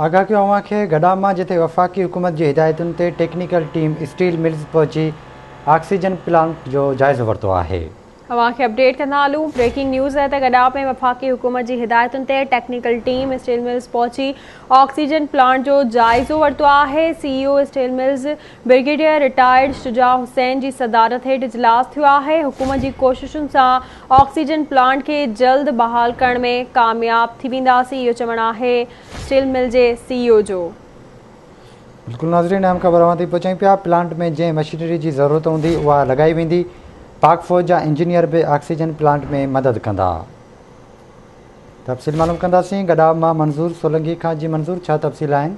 آگاهه ڪيو اوهان کي گڏاپ مان جتي وفاقي حڪومت جي هدايتن تي ٽيڪنيڪل ٽيم اسٽيل ملز پهچي آڪسيجن پلانٽ جو جائزو ورتو آهي. اوهان کي اپڊيٽ ڪندا هلون بريڪنگ نيوز آهي ته گڏاپ ۾ وفاقي حڪومت جي هدايتن تي ٽيڪنيڪل ٽيم اسٽيل ملز پهچي آڪسيجن پلانٽ جو جائزو ورتو آهي C E O steel mills brigadier retired Shuja Hussain جي صدارت هيٺ اجلاس ٿيو آهي حڪومت جي ڪوششن سان آڪسيجن پلانٽ کي جلد بحال ڪرڻ ۾ ڪامياب ٿي وينداسين اهو چوڻ آهي اسٽيل مل جي سي اي او جو. بلڪل ناظرين اهم خبر اوهان تائين پهچايون پيا پلانٽ ۾ جنهن مشينري جي ضرورت هوندي اها لڳائي ويندي پاڪ فوج جا انجنيئر به آڪسيجن پلانٽ ۾ مدد ڪندا تفصيل معلوم ڪنداسين گڏاپ مان منظور سولنگي کان جي منظور ڇا تفصيل آهن.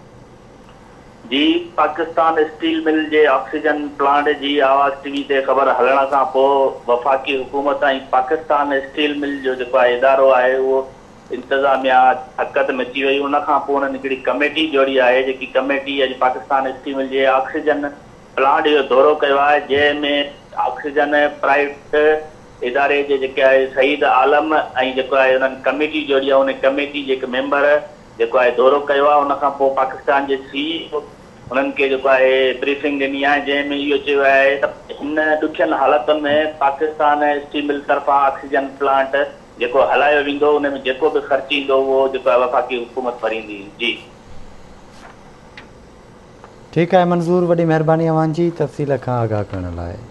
جي پاڪستان اسٽيل مل جي آڪسيجن پلانٽ جي آواز ٽي وي تي خبر هلڻ کان پوء وفاقي حڪومت ۽ پاڪستان اسٽيل مل جو جيڪو آهي ادارو آهي اهو انتظاميا حرڪت ۾ اچي وئي، ان کان پوء انهن هڪڙي ڪميٽي جوڙي آهي، جيڪي ڪميٽي اڄ پاڪستان اسٽيل مل جي آڪسيجن پلانٽ جو دورو ڪيو آهي، جنهن ۾ آڪسيجن پرائيوٽ اداري جي جيڪي آهي سعيد عالم ۽ جيڪو آهي انهن ڪميٽي جوڙي آهي، ان ڪميٽي جي هڪ ميمبر جيڪو آهي دورو ڪيو آهي، ان کان پوء پاڪستان جي سي اي او انهن کي جيڪو آهي بريفنگ ڏني آهي، جنهن ۾ اهو چيو آهي ته هن ڏکين حالتن ۾ پاڪستان اسٽيل مل طرفان آڪسيجن پلانٽ جيڪو هلايو ويندو ان ۾ جيڪو به خرچ ايندو اهو جيڪو آهي وفاقي حڪومت ڀريندي. جي. ٺيڪ آهي منظور وڏي مهرباني اوهان جي تفصيل کان آگاهه ڪرڻ لاء.